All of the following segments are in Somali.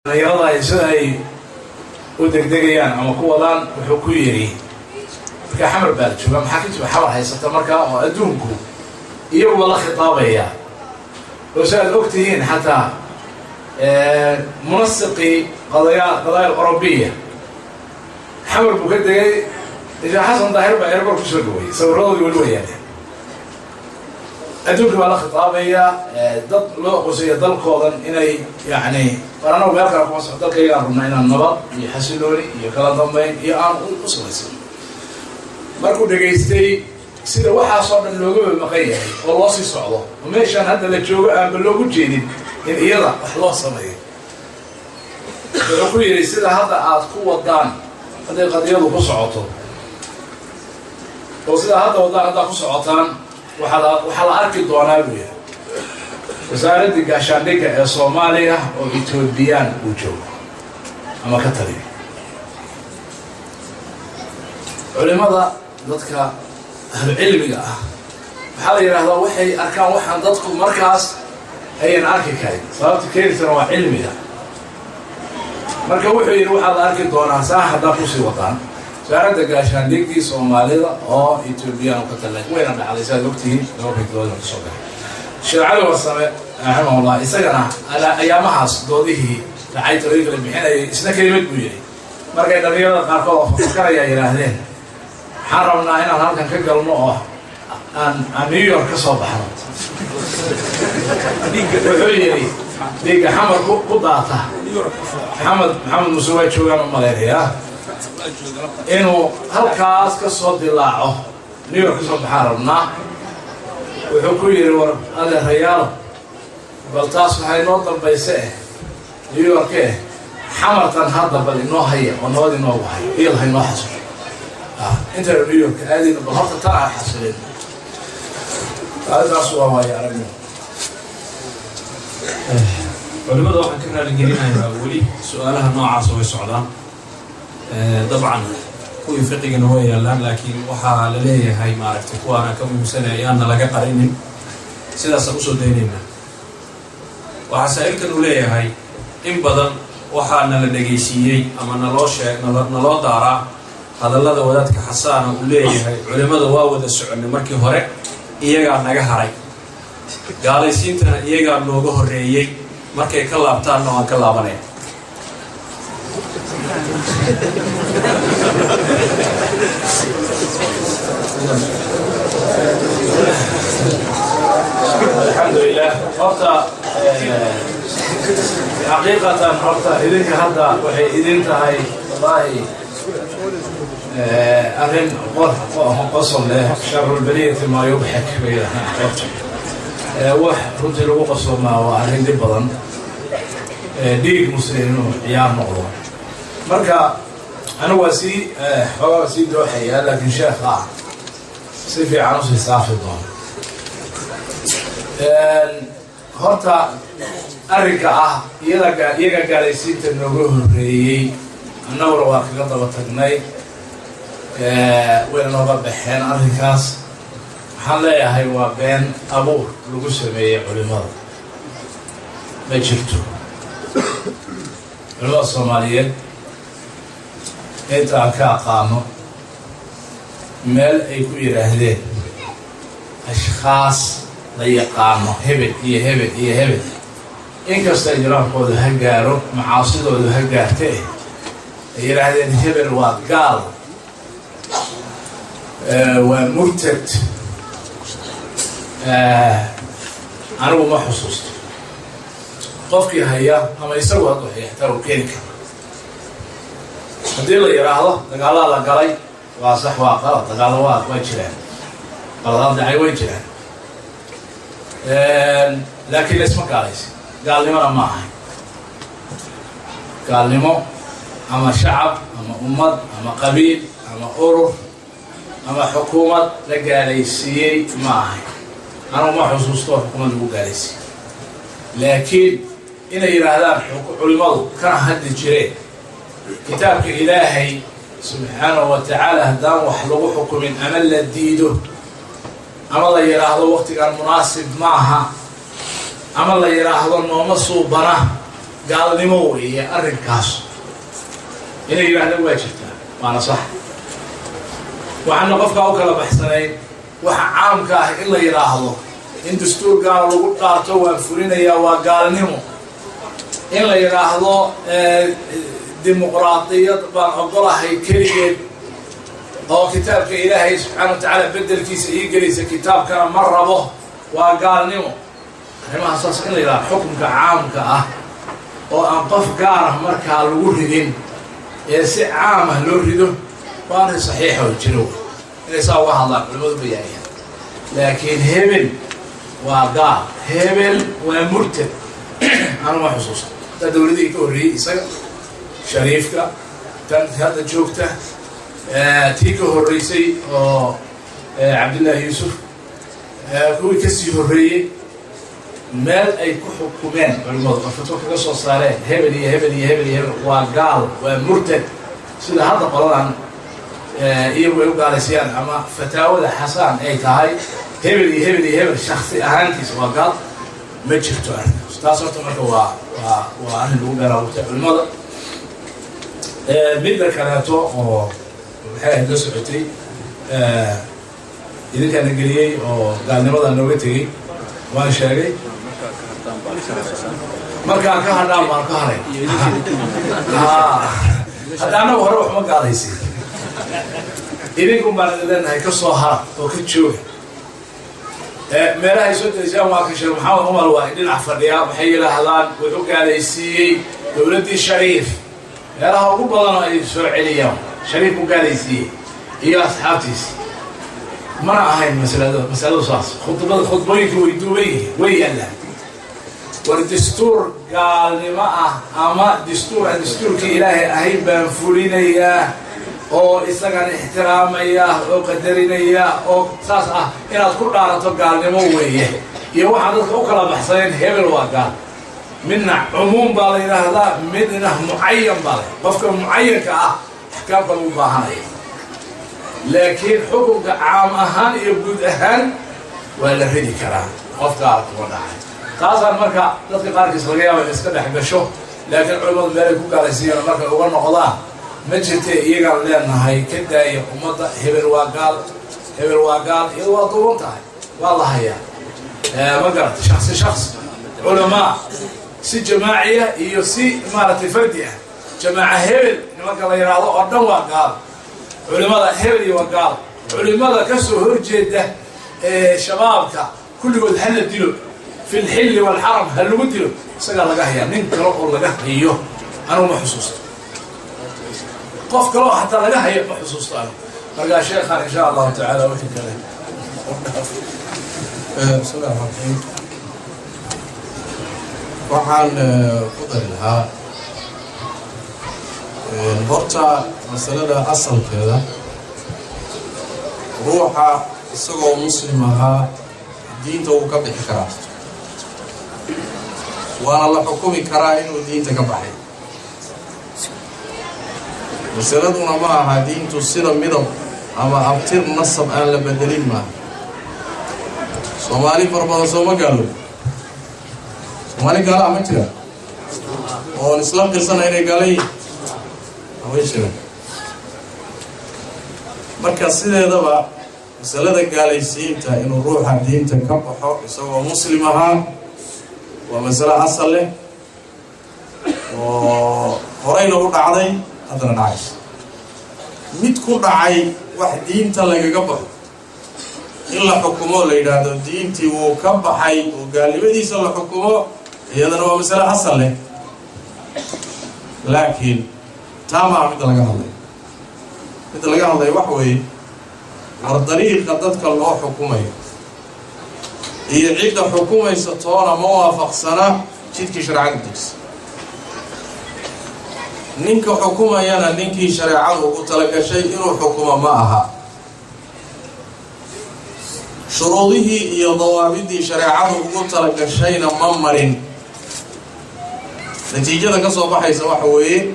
Dhalinyarada ay sida ay u degdegayaan ama ku wadaan, wuxuu ku yidhi markaa Xamar baa la joogaa, maxaakiimtu xamar haysata markaa oo adduunku iyaguba la khitaabaya, oo si aad og tihiin xataa munasiqii qadaaya orobiya Xamar buu ka degay. Sheekh Xasan Daahir baa airport kusoo dhawayay, sawiradoodii weli wayaane. Adduunka baa la khitaabaya, dad loo qosaya dalkoodan inay yani war anagu meel kale kuma soco, dalkaygaan rabnaa inaan nabad iyo xasilooni iyo kala dambeyn iyo aan u samaysan. Markuu dhegaystay sida waxaasoo dhan loogaba maqan yahay oo loo sii socdo, oo meeshaan hadda la joogo aanba loogu jeedin in iyada wax loo sameeyo, wuxuu ku yidhi: "Sida hadda aad ku wadaan hadday qadiyadu ku socoto, oo sidaa hadda wadaan haddaad ku socotaan, waxaa la arki doonaa," buu yidhi, "wasaaraddii gaashaandhigga ee Soomaaliya oo Etoobiyaan uu joogo ama ka taliyo." Culimada, dadka ahlu cilmiga ah, waxaa la yidhahdaa waxay arkaan waxaan dadku markaas ayan arki karin. Sababta keenaysana waa cilmiga. Marka wuxuu yidhi: "Waxaa la arki doonaa saa haddaa kusii wadaan wasaaradda gaashaandhiggii Soomaalida oo Etoobiyaan ka talay." Wayna dhacday, saad ogtihiin, 2007 kasoo galay. Sheekh Cali Warsame raximahullah, isagana ayaamahaas doodihii dhacay, talooyinka la bixinayay, isna kelimad buu yidhi. Markay dhalinyarada qaarkood oo fafakaraya yidhaahdeen: "Waxaan rabnaa inaan halkan ka galno oo aan New York ka soo baxno," wuxuu yidhi: "Dhiigga Xamar ku daata," Maxamed Maxamed Muse waa joogaan u malaynayaa, "inuu halkaas ka soo dilaaco, New York ka soo baxaan rabnaa." Wuxuu ku yidhi: "War adeerayaalo, bal taas waxaa inoo dambayse eh, New York eh, Xamartan hadda bal inoo haya oo nabad inoogu hayo, iyada ha inoo xasilo intaynu New York aadayno. Bal horta tan aan xasilin." Taas waa waayo aragnimo. Culimada waxaan ka raaligelinayaa, weli su-aalaha noocaasa way socdaan. Dabcan kuwii fiqigana way yaallaan, laakiin waxaa la leeyahay, maaragtay, kuwaana ka muhiimsanaya ayaanna laga qarinin, sidaasaan usoo daynaynaa. Waxaa saa'ilkan uu leeyahay: in badan waxaa nala dhegaysiiyey ama naloo sheeg naloo daaraa hadallada wadaadka Xasaana uu leeyahay: "Culimada waa wada soconay markii hore, iyagaa naga haray, gaalaysiintana iyagaa nooga horreeyey, markay ka laabtaanna waan ka laabanaya." Alxamdulilah. Horta xaqiiqatan, horta idinka hadda waxay idin tahay wallaahi arrin qosol leh. شر البلية ما يضحك bay horta. Wax runtii lagu qosomaa waa arrin dhib badan, dhiig muslim inuu ciyaar noqdo. Marka anigu waa sii xoogaa sii dooxaya, laakiin sheekha ah si fiican usii saafi doono. Horta arrinka ah iyada iyaga gaalaysiinta nooga horreeyey, annaguna waa kaga daba tagnay, wayna nooga baxeen arrinkaas, waxaan leeyahay waa been abuur lagu sameeyey culimada. Ma jirto. Culimada Soomaaliyeed inta aan ka aqaano, meel ay ku yidhaahdeen ashkhaas la yaqaano, hebel iyo hebel iyo hebel, inkasta ijraamkoodu ha gaaro, macaasidoodu ha gaarte, ay yidhaahdeen hebel waa gaal, waa murtad, anigu ma xusuusto. Qofkii haya ama isagu hadduu haya xataa uu keeni kara. Haddii la yidhaahdo dagaalada la galay waa sax, waa qalad, dagaallo waa jiraan, qaladaad dhacay way jiraan, laakiin laisma gaalaysi. Gaalnimona ma ahay gaalnimo ama shacab ama ummad ama qabiil ama urur ama xukuumad la gaalaysiiyey ma ahay. Anugu ma xusuusto xukuumad lagu gaalaysiiyey, laakiin inay yidhaahdaan culimadu kana hadli jireen kitaabka Ilaahay subxaanahu wa tacaala haddaan wax lagu xukumin ama la diido ama la yidhaahdo waktigan munaasib maaha ama la yidhaahdo nooma suubana. Gaalnimo weeye arrinkaas inay yidhaahdaan waa jirtaa, waana sax. Waxaana qofkaa u kala baxsanayn waxa caamka ah in la yidhaahdo in dastuur gaala lagu dhaarto waan fulinayaa waa gaalnimo, in la yidhaahdo dimuqraadiyad baan ogolahay keligeed oo kitaabka Ilaahay subxaana wa tacaala bedelkiisa ii gelaysa, kitaabkana ma rabo, waa gaalnimo. Arrimaha saas in la yidhahdo, xukunka caamka ah oo aan qof gaar ah markaa lagu ridin ee si caam ah loo rido, waa arrin saxiixa oo jiro inay saa uga hadlaan culimadu bayaaniyaan. Laakiin hebel waa gaal, hebel waa murtad, anu ma xusuusta. Taa dowladihii ka horreeyey isaga Shariifka, tan hadda joogta, tii ka horreysay oo Cabdillaahi Yuusuf, kuwii kasii horreeyey, meel ay ku xukumeen culimadu oo fatwo kaga soo saareen hebel iyo hebel iyo hebel iyo hebel waa gaal, waa murtad, sida hadda qoladan iyagu ay u gaalaysayaan ama fataawada Xasaan ay tahay hebel iyo hebel iyo hebel shaksi ahaantiisa waa gaal, ma jirto arrinkaas. Taas horta marka waa arrin lagu beeraawurtay culimada. Midda kaleeto oo maxay ahayd la socotay, idinkaana geliyey oo gaalnimada nooga tegey, waan sheegay, markaan ka hadhaan baan ka haray. Hadda annagu hore waxuma gaalaysiin, idinkun baan idin leenahay ka soo hara oo ka jooga meelahay soo delisaan. Waa ka Sheekh Maxamed Umar waa dhinac fadhiyaa. Waxay yidhaahdaan wuxuu gaalaysiiyey dowladdii Shariif. Meelaha ugu badanoo ay soo celiyaan Shariif ku gaalaysiiyey iyo asxaabtiisa. Mana ahayn masalado masaladu saas. Khudbada, khudbooyinka way duuban yihiin, way yaallaan. War dastuur gaalnimo ah ama dastuur aan dastuurkii Ilaahay ahayn baan fulinayaa oo isagana ixtiraamaya oo qadarinaya oo saas ah inaad ku dhaarato gaalnimo weeye. Iyo waxaan dadka u kala baxsaneen hebel waa gaal, midna cumuum baa la yidhaahdaa, midna mucayan baa la. Qofka mucayanka ah axkaamka lagu baahanaya, laakiin xukunka caam ahaan iyo guud ahaan waa la ridi karaa, qof gaala kuma dhacay. Taasaan marka dadka qaarkiis laga yaaba in iska dhex gasho, laakiin culimadu meelay ku gaalaysiiyaan markay uga noqdaan ma jirte. Iyagaan leenahay ka daaya ummadda hebel waa gaal, hebel waa gaal. Iyadu waa duuban tahay, waa la hayaa, ma garata? Shaksi shaksi, culamaa si jamaaciya iyo si maaragtay fardi ah, jamaaca hebel nimanka la yidhaahdo oo dhan waa gaal, culimada hebel iyo waa gaal, culimada kasoo horjeeda shabaabka kulligood ha la dilo, fi lxilli walxaram ha lagu dilo, isagaa laga hayaa. Nin kale oo laga hayo anugu ma xusuusto, qof kale oo xataa laga hayo ma xusuusto anigu. Markaa sheekhaan insha Allahu tacaala wixii kale. Bismi llahi raxmaan raxiim. Waxaan ku dari lahaa horta masalada asalkeeda, ruuxa isagoo muslim ahaa diinta wuu ka bixi karaa, waana la xukumi karaa inuu diinta ka baxay. Masaladuna ma aha diintu sida midab ama abtir nasab aan la bedelin maaha. Soomaali fara badan sooma gaalo? Soomaali gaala ma jira oon isla qirsana inay gaala yihin? Way jiraan. Marka sideedaba masalada gaalaysiinta inuu ruuxa diinta ka baxo isagoo muslim ahaa waa masalo asal leh oo horeyna u dhacday, haddana dhacaysa. Mid ku dhacay wax diinta lagaga baxo in la xukumo, la yidhaahdo diintii wuu ka baxay oo gaalnimadiisa la xukumo, iyadana waa masalo asal leh. Laakiin taa maaha midda laga hadlay. Midda laga hadlaya waxa weeye, war dariiqa dadka loo xukumayo iyo cidda xukumaysa toona ma waafaqsana jidkii shareecadu dejisa. Ninka xukumayana ninkii shareecadu ugu talagashay inuu xukumo ma aha. Shuruudihii iyo dawaabidii shareecadu ugu talagashayna ma marin. Natiijada ka soo baxaysa waxa weeye,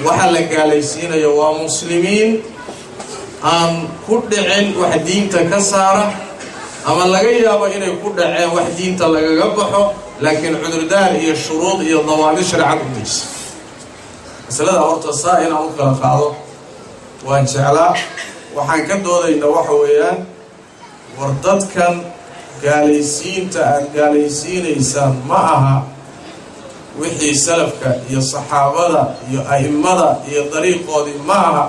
waxa la gaalaysiinayo waa muslimiin aan ku dhicin wax diinta ka saara, ama laga yaabo inay ku dhaceen wax diinta lagaga baxo, Laakiin cudurdaar iyo shuruud iyo dawaabid shareecad u dejisa. Masalada horta saa inaan u kala qaado waan jeclaa. Waxaan ka doodayna waxa weeyaan, war dadkan gaalaysiinta aada gaalaysiinaysaan ma aha wixii salafka iyo saxaabada iyo a'immada iyo dariiqoodii ma aha.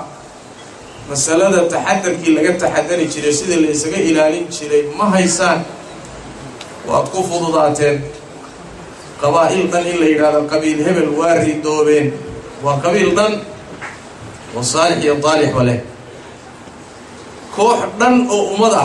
Masalada taxadarkii laga taxadari jiray, sidii la isaga ilaalin jiray, ma haysaan. Waad ku fududaateen qabaa'il dhan in la yidhahdo qabiil hebel waa ridoobeen. Waa qabiil dhan oo saalix iyo daalixba leh, koox dhan oo ummad ah.